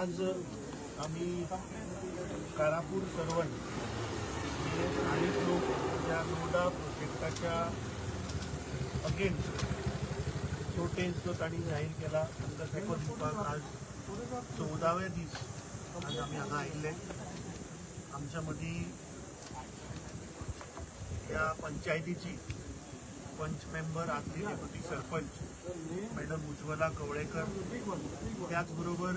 आज आमी कारापूर सर्वण हे स्थानीक लोक त्या लोडा प्रोजेक्टाच्या अगेन्स्ट प्रोटेस्ट जो तांणी जाहीर केला, तांकां तेंको दिवपाक आज 14वे दीस आज आमी हांगा आयिल्ले. आमच्या मदीं ह्या पंचायतीची पंच मेंबर, आदली डेप्युटी सरपंच मॅडम उज्वला कवळेकर, त्याचबरोबर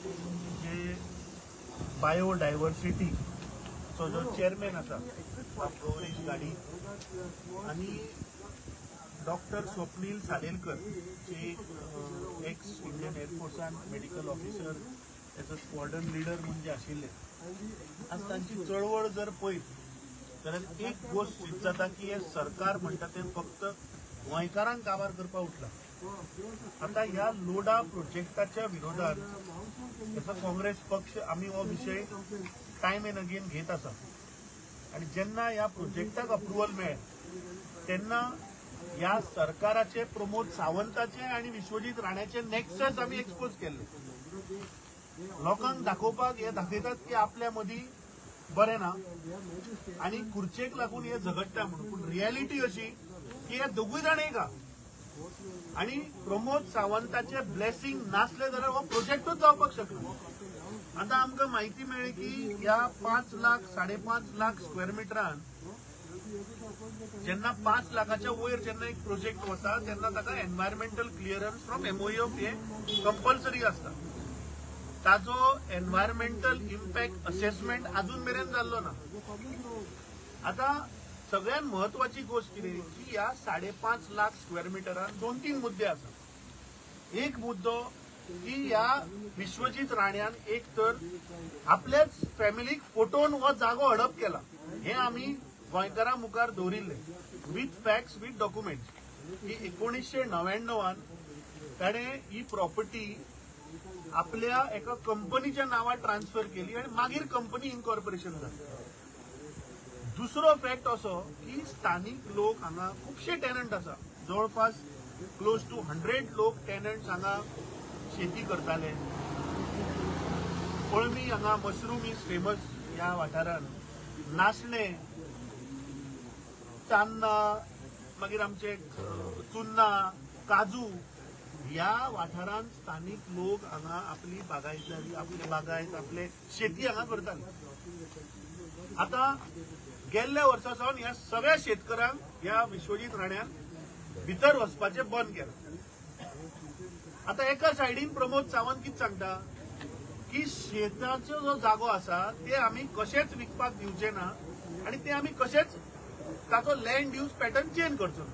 जे बायोडायव्हर्सिटीचो जो चेअरमॅन आसा बाब गौरीश गाडी आनी डॉक्टर स्वप्नील सालेलकर, जे एक्स इंडियन एअरफोर्सान medical officer as a squadron leader म्हूण जे आशिल्ले. आज तांची चळवळ जर पळयत जाल्यार एक गोश्ट सिद्ध जाता की हे सरकार म्हणटा तें फक्त गोंयकारांक काबार करपाक उठला. आता ह्या लोडा प्रोजेक्टाच्या विरोधात जसो काँग्रेस पक्ष आमी हो विशय टायम एंड अगेन घेत आसा आनी जेन्ना ह्या प्रोजेक्टाक अप्रुवल मेळ्ळें तेन्ना ह्या सरकाराचे, प्रमोद सावंताचे आनी विश्वजीत राण्याचे नॅक्सस आमी एक्सपोज केल्ले लोकांक दाखोवपाक. हे दाखयतात की आपल्या मदीं बरें ना आनी खुर्चेक लागून हे झगडटा म्हणून, पूण रियलिटी अशी की हे दोगूय जाण एक आहा आणि प्रमोद सावंताचे ब्लेसिंग नासले जाल्यार हो प्रोजेक्टूच जावपाक शकना. आतां आमकां म्हायती मेळ्ळी की ह्या 5 लाख, 5.5 लाख स्क्वेअर मिटरान जेन्ना 5 लाखाच्या वयर जेन्ना एक प्रोजेक्ट वता तेन्ना ताका एनवायरमेंटल क्लियरन्स फ्रॉम एमओएफ हे कंपल्सरी आसता. ताजो एनवायरमेंटल इम्पॅक्ट असेसमेंट अजून मेरेन जाल्लो ना. आता सगळ्यात महत्वाची गोष्ट कितें की ह्या 5.5 लाख स्क्वेअर मिटरान दोन तीन मुद्दे आसा. एक मुद्दो की ह्या विश्वजीत राण्यान एक तर आपल्याच फॅमिलीक फोटोन हो जागो हडप केला, हे आमी गोंयकारां मुखार दवरिल्ले विथ फॅक्ट्स, विथ डॉक्युमेंट्स, की 1999न ताणें ही प्रॉपर्टी आपल्या एका कंपनीच्या नांवार ट्रान्सफर केली आणि मागीर कंपनी इनकॉर्पोरेशन जालें. दुसरो फॅक्ट असो की स्थानीक लोक हांगा खुबशे टेनंट आसा, जवळपास क्लोज टू 100 लोक टेनंट्स हांगा शेती करताले. अळमी हांगा मशरूम is famous ह्या वाठारांत, नासणे, चान्नां, मागीर आमचे चुन्नां, काजू. ह्या वाठारांत स्थानीक लोक हांगा आपली बागायतदारी, आपले बागायत, आपले शेती हांगा करताले. आता गेल्ल्या वर्सा सावन ह्या सगळ्या शेतकऱ्यांक ह्या विश्वजीत राण्यान भितर वचपाचें बंद केलां. आता एका सायडीन प्रमोद सावंत कितें सांगता की शेताचो जो जागो आसा ते आमी कशेच विकपाक दिवचे ना आणि ते आमी कशेच ताचो लँड यूज पॅटर्न चेंज करचो ना.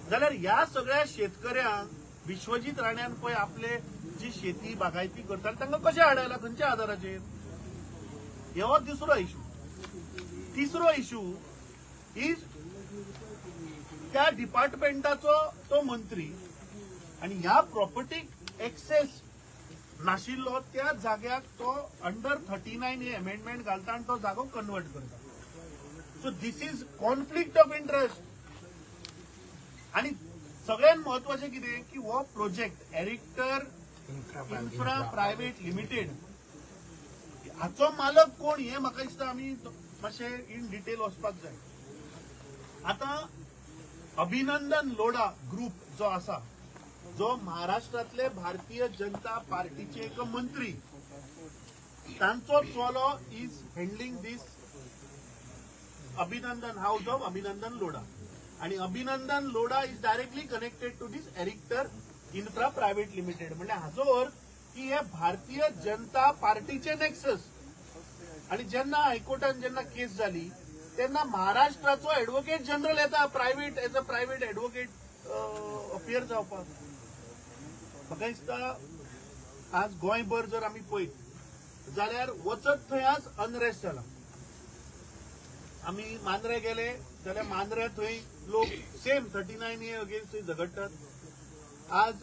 जाल्यार ह्या सगळ्या शेतकऱ्यांक विश्वजीत राण्यान पळय आपले जी शेती बागायती करतात तांकां कशें हाडयला, खंयच्या आधाराचेर? हो दुसरो इशू. तिसरो इशू is त्या डिपार्टमेंटाचो तो मंत्री आणि ह्या प्रॉपर्टीक एक्सेस नाशिल्लो त्या जाग्याक तो अंडर 39 हे अमेंडमेंट घालता आणि तो जागो कन्वर्ट करता. So this is conflict of interest. आणि सगळ्यात महत्वाचें कितें की हो प्रोजेक्ट एरिक्टर इन्फ्रा प्रायव्हेट लिमिटेड हाचो मालक कोण हें म्हाका दिसता आमी मातशें इन डिटेल वचपाक जाय. आतां अभिनंदन लोढा ग्रुप जो आसा, जो महाराष्ट्रातले भारतीय जनता पार्टीचे एक मंत्री, तांचो चलो is handling this Abhinandan, house of Abhinandan Lodha आणि अभिनंदन Lodha is directly connected to this Erictor Infra Private Limited. म्हणजे हाचो अर्थ की हे भारतीय जनता पार्टीचे नेक्सस. आणि जेन्ना हायकोर्टान जेन्ना केस जाली तेन्ना महाराष्ट्राचो एडवोकेट जनरल येता private, as a private advocate appear जावपाक. म्हाका दिसता आज गोंयभर जर आमी पळयत जाल्यार वचत थंय आज अनरेस्ट जाला. आमी मांद्रे गेले जाल्यार मांद्रे थंय लोक सेम 39 ए अगेन्स्ट थंय झगडटात. आज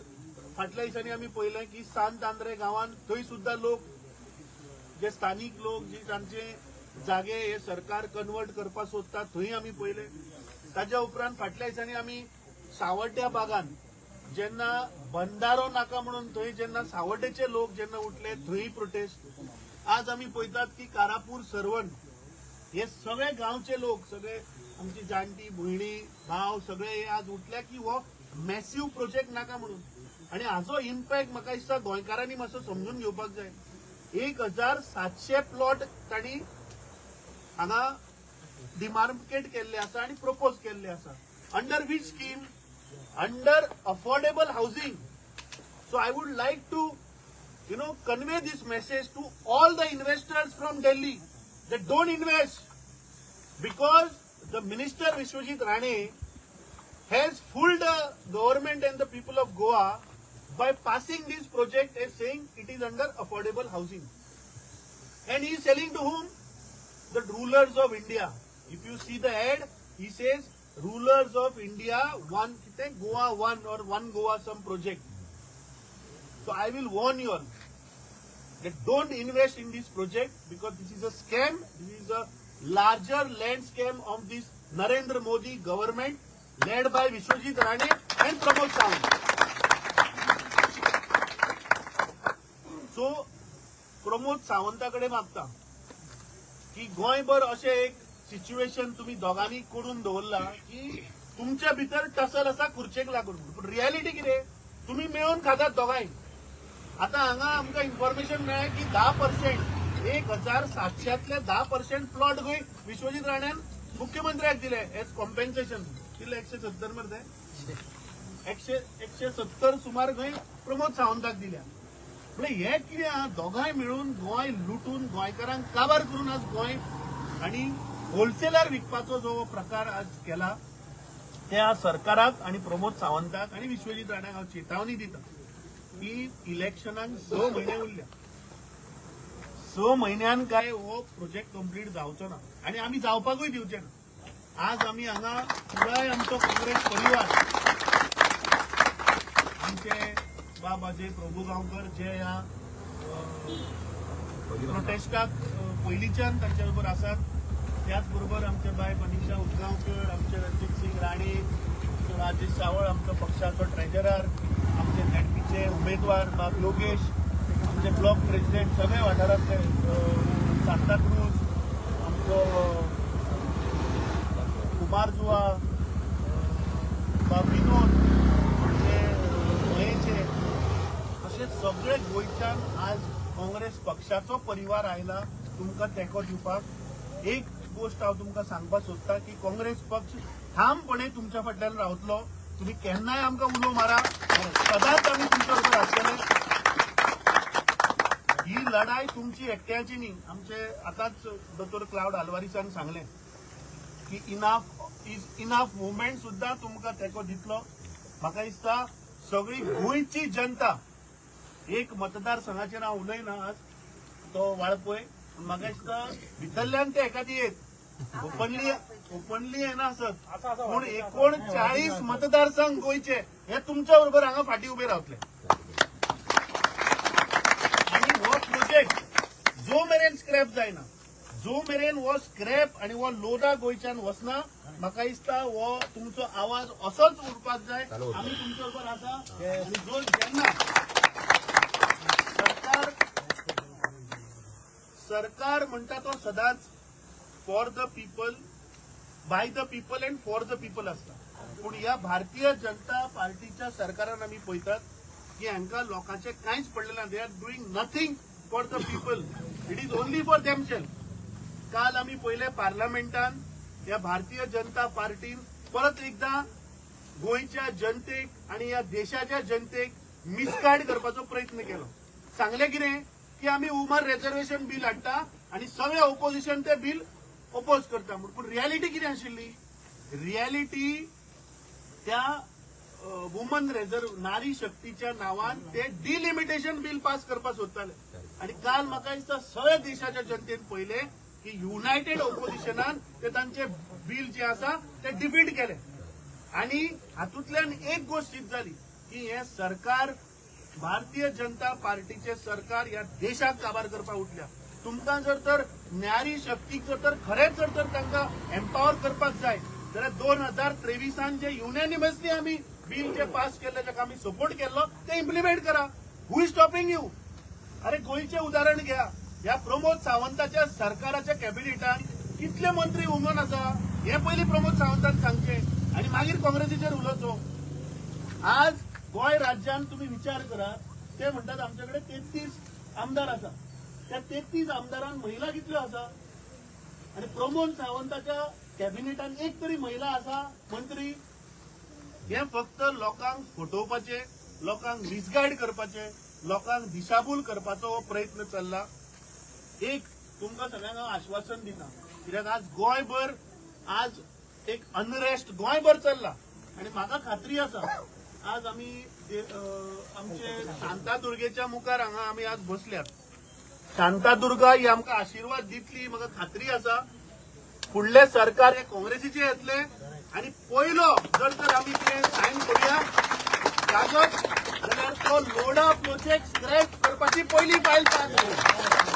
फाटल्या दिसांनी आमी पळयलें की सांत आंद्रे गांवांत थंय सुद्दां लोक जे स्थानीक लोक जे तांचे जागे हे सरकार कन्वर्ट करपाक सोदता थंय आमी पळयले. ताज्या उपरांत फाटल्या दिसांनी आमी सावड्ड्या बागान जेन्ना बंदारो नाका म्हणून थंय जेन्ना सावड्डेचे लोक जेन्ना उठले थंय प्रोटेस्ट. आज आमी पळयतात की कारापूर सर्वण हे सगळे गांवचे लोक, सगळे आमची जाणटी भयणी भाव सगळे हे आज उठले की हो मॅसिव प्रोजेक्ट नाका म्हणून. आणि हाजो इम्पॅक्ट म्हाका दिसता गोंयकारांनी मातसो समजून घेवपाक जाय. 1700 प्लॉट तांणी हांगा डिमार्केट केल्ले आसा आणि प्रपोज केल्ले आसा. Under which scheme? Under affordable housing. So I would like to convey this message to all the investors from Delhi that don't invest, because the minister Vishwajit Rane has fooled the government and the people of Goa by passing this project as saying it is under affordable housing. And he is selling to whom? The rulers of India. If you see the ad, he says rulers of India one Goa one or one Goa some project. So I will warn you all that don't invest in this project, because this is a scam. This is a larger land scam of this Narendra Modi government led by Vishwajit Rane and Pramod Sawant. So Pramod Savanta कडेन मागता की गोंयभर अशें एक situation तुम्ही दोगांनी करून दवरला की तुमच्या भितर टसल आसा खुर्चेक लागून. पूण रियालिटी कितें, तुम्ही मेळून खातात दोगांय. आता हांगा आमकां इन्फॉर्मेशन मेळ्ळें की 10% 1700तले 10% प्लॉट खंय विश्वजीत राण्यान मुख्यमंत्र्याक दिले एज कॉम्पेन्सेशन. कितले 170 मरे, 170 सुमार खंय प्रमोद सावंताक दिल्या. म्हणजे हे कितें आहा, दोगांय मेळून गोंय लुटून गोंयकारांक काबार करून आज गोंय आणि होलसेलर विकपाचो जो प्रकार आज केला त्या सरकाराक आणि प्रमोद सावंताक आणि विश्वजीत राण्याक हांव चेतावणी दिता की इलेक्शनाक 6 म्हयने उरल्या. 6 म्हयन्यान काय हो प्रोजेक्ट कंप्लीट जावचो ना आणि आमी जावपाकूय दिवचे ना. आज आमी हांगा पुराय आमचो काँग्रेस परिवार, आमचे बाब अजय प्रभू गांवकर जे ह्या प्रोटेस्टाक पयलींच्यान तांच्या बरोबर आसात, त्याच बरोबर आमचे बाय मनीषा उदगांवकर, आमचे रणजीत सिंग राणे, राजेश सावळ आमचो पक्षाचो ट्रेजरर, आमचे झेडपीचे उमेदवार बाब योगेश, आमचे ब्लॉक प्रेसिडेंट सगळे वाठारांतले सांताक्रूज, आमचो कुमार जुआ, बाब विनोद, आमचे मयेचे, अशे सगळे गोंयच्यान आज काँग्रेस पक्षाचो परिवार आयला तुमकां तेंको दिवपाक. एक गोश्ट हांव तुमकां सांगपाक सोदता की काँग्रेस पक्ष ठामपणे तुमच्या फाटल्यान रावतलो. तुमी केन्नाय आमकां उलो मारा, सदांच आमी तुमच्या बरोबर आसतले. ही लढाय तुमची एकट्याची न्ही. आमचे आतांच दोतोर क्लावड आल्वारीसान सांगलें की इनाफ is enough movement सुद्दां तुमकां तेंको दितलो. म्हाका दिसता सगळी गोंयची जनता, एक मतदारसंघाचेर हांव उलयना आज, तो वाळपय, म्हाका दिसता भितरल्यान ते एखादी येत ओपनली ओपनली येना आसत, पूण 39 मतदारसंघ गोंयचे हे तुमच्या बरोबर हांगा फाटीं उबे रावतले. आणि हो प्रोजेक्ट जो मेरेन स्क्रॅप जायना, जो मेरेन हो स्क्रॅप आणि हो लोदा गोंयच्यान वचना, म्हाका दिसता हो तुमचो आवाज असोच उरपाक जाय. आमी तुमच्या बरोबर आसा. आनी जो जेन्ना सरकार सरकार म्हणटा तो सदांच for the people, by the people and for the people आसता. पूण ह्या भारतीय जनता पार्टीच्या सरकारान आमी पळयतात की हांकां लोकांचें कांयच पडलें ना. They are doing nothing for the people, it is only for themself. काल आमी पयले पार्लमेंटान ह्या भारतीय जनता पार्टीन परत एकदां गोंयच्या जनतेक आनी ह्या देशाच्या जनतेक मिसगायड करपाचो प्रयत्न केलो. सांगलें कितें की आमी वुमन रेजर्वेशन बील हाडटा आनी सगळे ओपोजिशन ते बील ओपोज करता म्हूण. पूण रियालिटी कितें आशिल्ली? रियालिटी त्या वुमन रेजर्व नारी शक्तीच्या नांवान ते डिलिमिटेशन बील पास करपाक सोदताले. आनी काल म्हाका दिसता सगळ्या देशाच्या जनतेन पळयलें की युनायटेड ओपोजिशनान ते तांचे बील जे आसा ते डिफीट केले. आनी हातूंतल्यान एक गोश्ट सिद्ध जाली की हें सरकार, भारतीय जनता पार्टीचे सरकार ह्या देशाक काबार करपाक उठल्या. तुमकां जर तर नारी शक्तीक जर तर खरेंच जर तर तांकां एम्पावर करपाक जाय जाल्यार 2023 जे युनॅनिमसली आमी बील जे पास केल्ले ताका आमी सपोर्ट केल्लो ते इम्प्लिमेंट करा. Who is stopping you? अरे, गोंयचें उदाहरण घ्या. ह्या प्रमोद सावंताच्या सरकाराच्या कॅबिनेटान कितले मंत्री वुमन आसा हे पयलीं प्रमोद सावंतान सांगचें आनी मागीर काँग्रेसीचेर उलोवचो. आज गोंय राज्यान तुम्ही विचार करा, ते म्हणटात आमचे कडेन 33 आमदार आसा. त्या 33 आमदारांत महिला कितल्यो आसा? आनी प्रमोद सावंताच्या कॅबिनेटान एक तरी महिला आसा मंत्री? हे फक्त लोकांक फटोवपाचे, लोकांक मिसगायड करपाचे, लोकांक दिशाभूल करपाचो हो प्रयत्न चल्ला. एक तुमकां सगळ्यांक हांव आश्वासन दिता, कित्याक आज गोंयभर आज एक अनरेस्ट गोंयभर चल्ला आनी म्हाका खात्री आसा, आज आमी आमचे शांतादुर्गेच्या मुखार हांगा आमी आज बसल्यात. शांतादुर्गा ही आमकां आशिर्वाद दितली, म्हाका खात्री आसा. फुडलें सरकार हे काँग्रेसीचे येतले आनी पयलो जर तर आमी कितें सायन करुया कागद जाल्यार तो लोडा प्रोजेक्ट स्क्रॅप करपाची पयली फायल पास करूया.